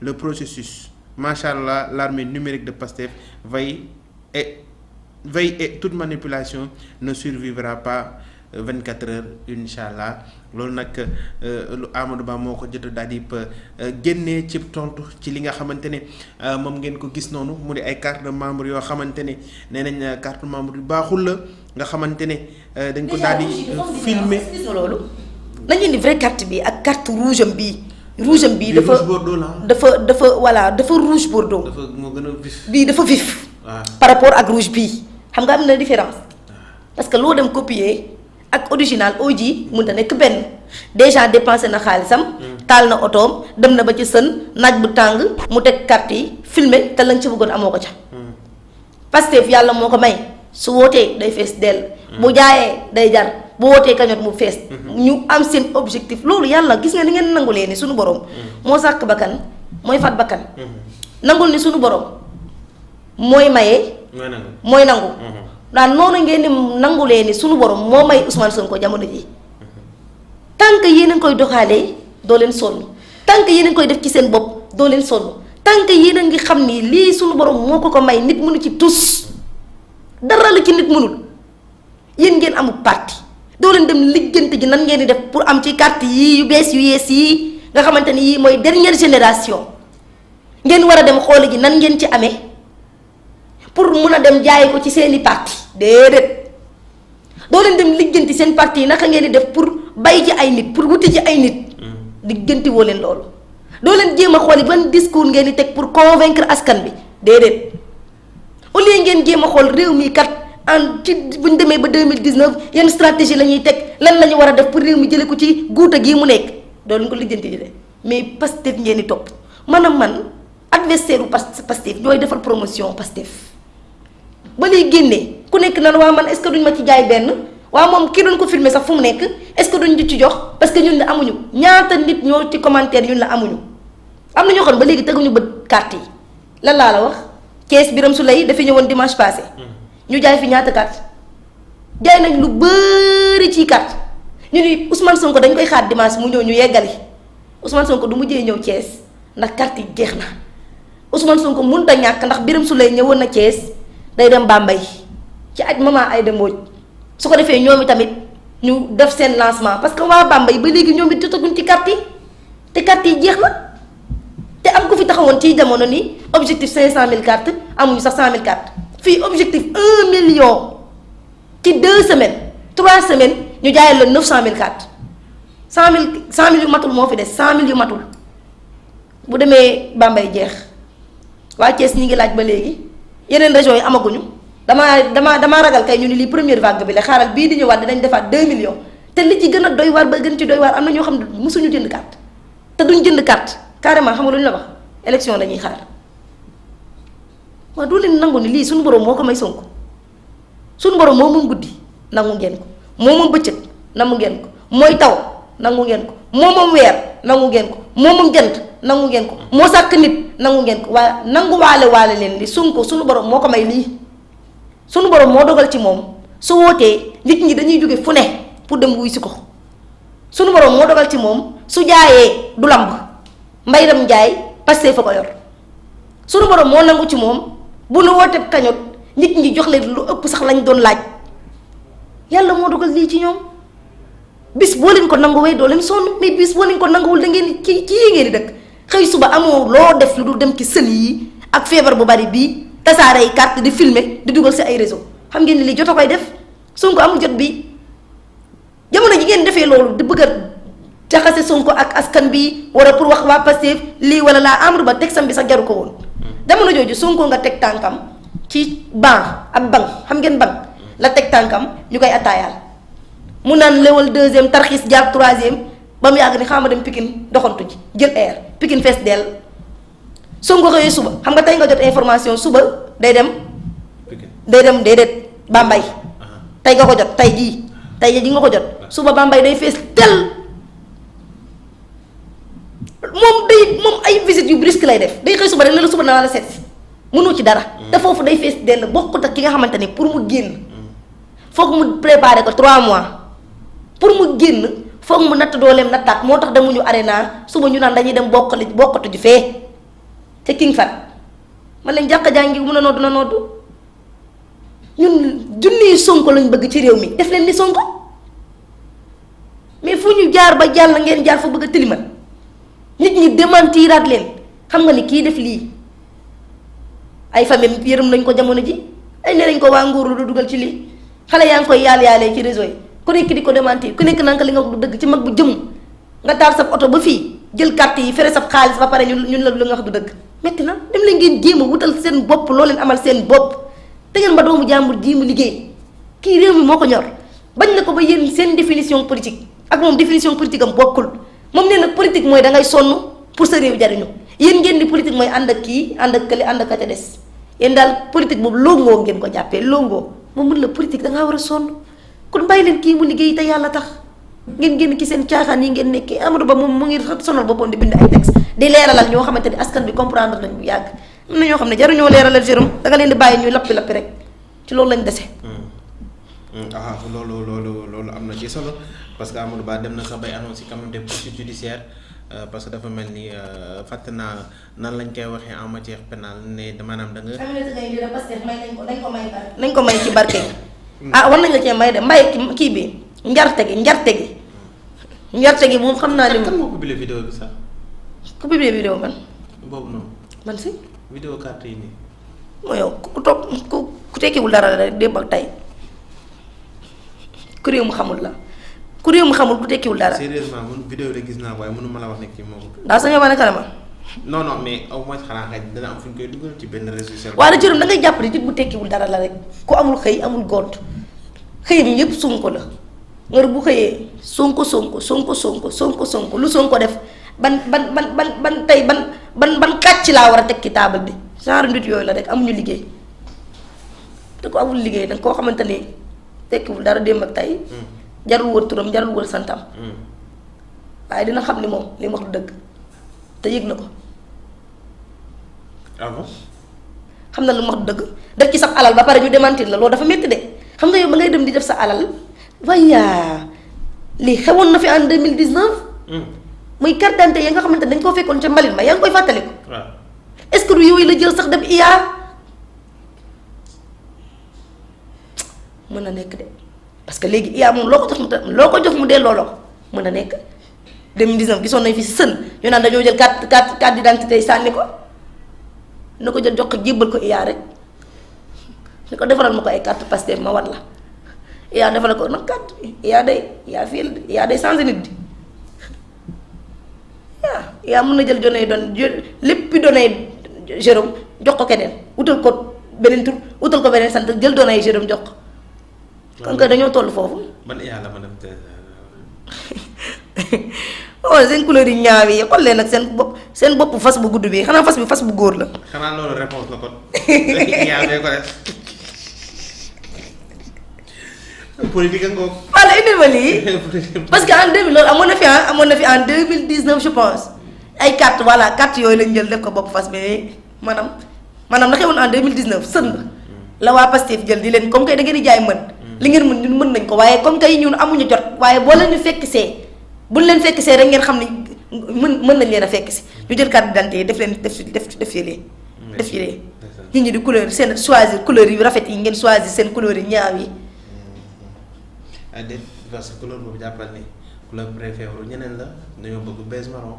le processus machallah l'armée numérique de Pastef veille et toute manipulation ne survivra pas 24 heures inchallah loolu nag lu Amadou Ba moo ko jot daal di génnee ci tontu ci li nga xamante ne moom ngeen ko gis noonu mu di ay carte de membre yoo xamante ne nee nañ carte membre yu baaxul la nga xamante ne dañ ko daal di filmer loolu nañu indi vraie carte bi ak carte rouge am bii dafa voilà dafa rouge bordeaux dafa moo gën a vif bii dafa vif par rapport ak rouge bii xam nga am na différence parce que loo dem copier ak original OG mënut a nekk benn déjà dépensé na xaalisam. taal na otoom dem na ba ci sën naaj bu tàng mu teg carte yi filmé te la nga ci bëggoon amoo ko ca. Pastef yàlla moo ko may su wootee day fees dell. bu jaayee day jar bu wootee kañot mu fees. ñu am seen objectif loolu yàlla gis nga ni ngeen nangulee ni suñu borom. moo sàkk bakkan mooy fat bakkan. nangul ni suñu borom mooy maye. mooy nangu. daan noonu ngeen di nangulee ni suñu borom moo may Ousmane Sonko jamono ji tant que yéen a ngi koy doxalee doo leen sonn tant que yéen a ngi koy def ci seen bopp doo leen sonn tant que yéen a ngi xam ni lii suñu borom moo ko may nit mënu ci tus dara la ci nit mënul yéen ngeen amul parti doo leen dem liggante ji nan ngeen di def pour am ci carte yii yu bees yu yees yii nga xamante ni yii mooy dernière génération ngeen war a dem xoole ji nan ngeen ci amee pour mun a dem jaayi ko ci seeni parti déedéet doo leen dem lijjanti seen parti yi naka ngeen di def pour bay ci ay nit pour wuti ci ay nit lijjanti woo leen loolu doo leen jéem a xooli ban discours ngeen di teg pour convaincre askan bi déedéet au lieu ngeen jéem a xool réew mi kat en ci bu ñu demee ba 2019 yan stratégie la ñuy teg lan la ñu war a def pour réew mi jëlee ko ci guuta gii mu nekk doo leen ko lijjanti ji de mais Pastef ngeen di topp maanaam man adversaire u Pastef ñooy defal promotion Pastef ba lay génnee ku nekk nan waa man est-ce que duñ ma ci jaay benn waa moom kii doon ko filmer sax fu mu nekk est-ce que duñ ci jox parce que ñun la amuñu ñaata nit ñoo ci commentaire ñun la amuñu am na ñoo xam ne ba léegi teguñu bët carte yi lan laa la wax kees Birame Souleye dafa ñëwoon dimanche passé ñu jaay fi ñaata carte jaay nañ lu bëri ci carte ñu ni Ousmane Sonko dañ koy xaar dimanche mu ñëw ñu yeggali Ousmane Sonko du mujjee ñëw Thiès ndax carte yi jeex na Ousmane Sonko mënut a ñàkk ndax Birame Souleye ñëwoon na Thiès day dem Bambey ci aj maman Aïda Mbodj su ko defee ñoom tamit ñu def seen lancement parce que waa Bambey ba léegi ñoom it jotaguñ ci carte yi te carte yi jeex na te am ku fi taxawoon ci jamono ni objectif 500000 cartes amuñu sax 100000 cartes fii objectif 1 million ci 2 semaines 3 semaines ñu jaayal la 900000 cartes 100000 yu matul moo fi des 100000 yu matul bu demee Bambey jeex waa Thiès ñi ngi laaj ba léegi. yeneen régions yi amaguñu damaa ragal kay ñu ni lii première vague bi la xaaral bii di ñëwaat dinañ defaat 2 millions te li ci gën a doy waar ba gën ci doy waar am na ñoo xam ne mosuñu jënd carte te duñ jënd carte carrément xam nga lu ñu la wax élection la ñuy xaar waaw doo leen nangu ni lii suñu borom moo ko may Sonko suñu borom moo moom guddi nangu ngeen ko moo moom bëccëg nangu ngeen ko mooy taw nangu ngeen ko moo moom weer nangu ngeen ko moo moom jant nangu ngeen ko moo sàkk nit nangu ngeen ko waaye nangu waale leen li Sonko suñu borom moo ko may lii suñu borom moo dogal ci moom su wootee nit ñi dañuy jóge fu ne pour dem wuy si ko suñu borom moo dogal ci moom su jaayee du lamb mbay dem jaay Pastef fa ko yor suñu borom moo nangu ci moom bu nu wootee kañot nit ñi jox leen lu ëpp sax lañ doon laaj yàlla moo dogal lii ci ñoom bis boo leen ko nanguwee doo leen sonn mais bis boo leen ko nanguwul da ngeen ci yii ngeen di dëkk xëy suba amoo loo def lu dul dem ci sën yi ak feebar bu bari bii tasaare yi carte di filmer di dugal si ay réseau xam ngeen ni lii jot a koy def Sonko amul jot bi jamono ji ngeen defee loolu di bëgg a jaxase Sonko ak askan bi wala pour wax waa Pastef lii wala laa Amadou Ba teg sam bi sax jaru ko woon jamono jooju Sonko nga teg tànkam ci banc ak banc xam ngeen banc la teg tànkam ñu koy attaayaal mu naan lewal deuxième tarxis jaar troisième ba mu yàgg ni xaama dem Pikine doxantu ji jël air Pikine fees dell Sonko xëyee suba xam nga tey nga jot information suba day dem déedéet Bambey tey nga ko jot tey jii nga ko jot suba Bambey day fees dell moom ay visite yu brisque lay def day xëy suba rek ne la suba naa la seet si mënoo ci dara te foofu day fees dell bokkut ak ki nga xamante ni pour mu génn foog mu préparer ko 3 mois pour mu génn foog mu natt dooleem nattaat moo tax demuñu arena suba ñu naan dañuy dem bokkatu ji fee ca King Fat man lañ jàkka jàngi mun a noddu na noddu ñun junniy Sonko lañ bëgg ci réew mi def leen ni Sonko mais fu ñu jaar ba jàll ngeen jaar fa bëgg a tilimal nit ñi démentiraat leen xam nga ni kii def lii ay famille yërëm nañ ko jamono ji ay nee nañ ko waa nguur lu dugal ci lii xale yaa ngi koy yaalee ci réseau yi ku nekk di ko démentir ku nekk nanka li nga wax du dëgg ci mag bu jëm nga taal sab oto ba fii jël carte yi fere sab xaalis ba pare ñun la lu nga wax du dëgg metti na dem leen ngeen jéem a wutal seen bopp loo leen amal seen bopp te ngeen ba doomu jàmbur ji mu liggéey kii réew mi moo ko ñor bañ na ko ba yéen seen définition politique ak moom définition politique am bokkul moom nee na politique mooy dangay sonn pour sa réew jariñu yéen ngeen di politique mooy ànd ak kii ànd ak kële ànd ak ka ca des yéen daal politique boobu longoo ngeen ko jàppee longoo moom mun la politique dangaa war a sonn kon bàyyi leen kii mu liggéey te yàlla tax ngeen génn ki seen caaxaan yi ngeen nekkee Amadou Ba moom mu ngi sonal boppam di bind ay texte di leeralal ñoo xamante ni askan bi comprendre nañ bu yàgg am na ñoo xam ne jaruñoo leeralal Jérôme danga leen di bàyyi ñuy lappi rek ci loolu lañ dese. loolu am na ci solo parce que Amadou Ba dem na sax bay annoncé quand même des poursuites judiciaires parce que dafa mel ni fàtte naa nan lañ koy waxee en matière pénale ne maanaam da nga. nañ ko may ci barke war nañ la cee may de mbay kii bi njarte gi moom xam naa ne. kan moo publié vidéo bi sax. ku publié vidéo man. boobu noonu. man si. vidéo carte yi nii. mooy yow ku toog ku tekkiwul dara rek démb ak tey ku réew mu xamul la ku réew mu xamul ku tekkiwul dara. sérieusement man vidéo de gis naa waaye mënu ma la wax ne kii moo ko. daa sañoo ba ne kanama. non mais au moins xanaa xëy dana am fu ñu koy dugal ci benn réseau social. waaye nag Jérôme da ngay jàpp ne nit bu tekkiwul dara la rek ku amul xëy amul gont xëy bi yëpp Sonko la ngër bu xëyee Sonko lu Sonko def ban tey ban kàcc laa war a teg ci taabal bi genre nit yooyu la rek amuñu liggéey te ko amul liggéey nag koo xamante ni tekkiwul dara démb ak tey jarul wër turam jarul wër santam waaye dina xam ni moom li mu wax du dëgg te yëg na ko. xam na lu mu wax du dëgg def ci sax alal ba pare ñu démentir la loolu dafa métti de xam nga yow ba ngay dem di def sa alal waaye lii xewoon na fi en 2019. muy carte d'identité ya nga xamante dañ koo fekkoon ca mbalit ma yaa ngi koy fàttaliku. waaw est-ce que du yooyu la jël sax dem IA mën na nekk de parce que léegi IA moom loo ko jox mu delloo la ko mën na nekk 2019 gisoon nañ fi si sën ñu naan dañoo jël carte d'identité yi sànni ko na ko jël jox ko jébbal ko IA rek ni ko defaral ma ko ay carte Pastef ma war la IA defaral ko nag carte IA day changé nit di yaa mën na jël données lépp données Jérôme jox ko keneen utal ko beneen tur utal ko beneen sant jël données yi Jérôme jox ko. kon que dañoo toll foofu. ban IA la ma dem oh seen couleur yi ñaaw yi xool leen nag seen bopp fas bu gudd bi xanaa fas bi fas bu góor la. xanaa loolu réponse la kon IA bee ko def. politique ak ngoog. wala indi ma lii parce que en 2000 loolu amoon na fi en 2019 je pense ay carte yooyu lañ jël def ko bopp fas mais maanaam la xewoon en 2019 sën la waa Pastef jël di leen comme kay da ngeen di jaay mën li ngeen mën ñun mën nañ ko waaye comme kay ñun amuñu jot waaye boo leen ñu fekk see buñ leen fekk see rek ngeen xam ni mën nañ leen a fekk si ñu jël carte d'identité yi def yëlee def yëlee nit ñi di couleur seen choisir couleur yu rafet yi ngeen choisir seen couleur yi ñaaw yi. déet parce que couleur boobu jàppal ni couleur préférée ñeneen la dañoo bëgg beige marron.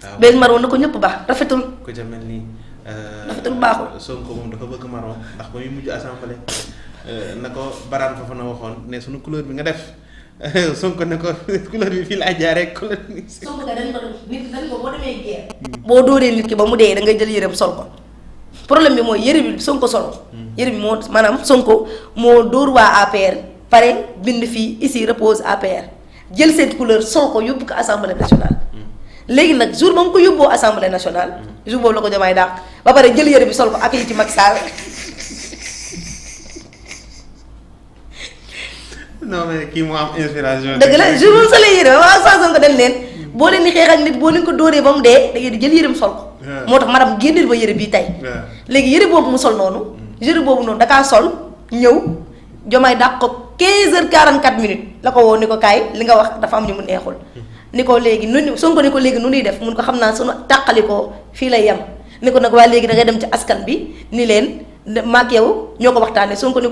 waaw beige marron na ko ñëpp baax rafetul. ku ca mel ni. rafetul baaxul. Sonko moom dafa bëgg marron ndax ba muy mujj assemblée na ko Barane foofu na waxoon ne suñu couleur bi nga def Sonko ne ko couleur bi fii laa jaaree couleur bi. Sonko dañ ko boo demee guerre. boo dóoree nit ki ba mu dee da ngay jël yërëm sol ko problème bi mooy yëre bi Sonko sol. yëre bi moo maanaam Sonko moo dóor waa APR. pare bind fii ici repose APR jël seen couleur sol ko yóbbu ko assemblée nationale léegi nag jour ba mu ko yóbboo assemblée nationale jour boobu la ko Diomaye dàq ba pare jël yëre bi sol ko ak li ci Macky Sall. non mais kii moo am inspiration. dëgg la jour moom solee yëre waaw saa ko dem leen boo leen di xeex ak nit boo leen ko dóoree ba mu dee da ngeen di jël yëreem sol ko. moo tax madame génneel ba yëre bii tey. léegi yëre boobu mu sol noonu. yëre boobu noonu da kaa sol ñëw Diomaye dàq ko 15h44 la ko woo ni ko kaay li nga wax dafa am ñu mu neexul. ni ko léegi nu Sonko ni ko léegi nu ñuy def mun ko xam naa sunu tàqali ko fii lay yem ni ko nag waa léegi da ngay dem ci askan bi ni leen maak yow ñoo ko waxtaanee Sonko ni ko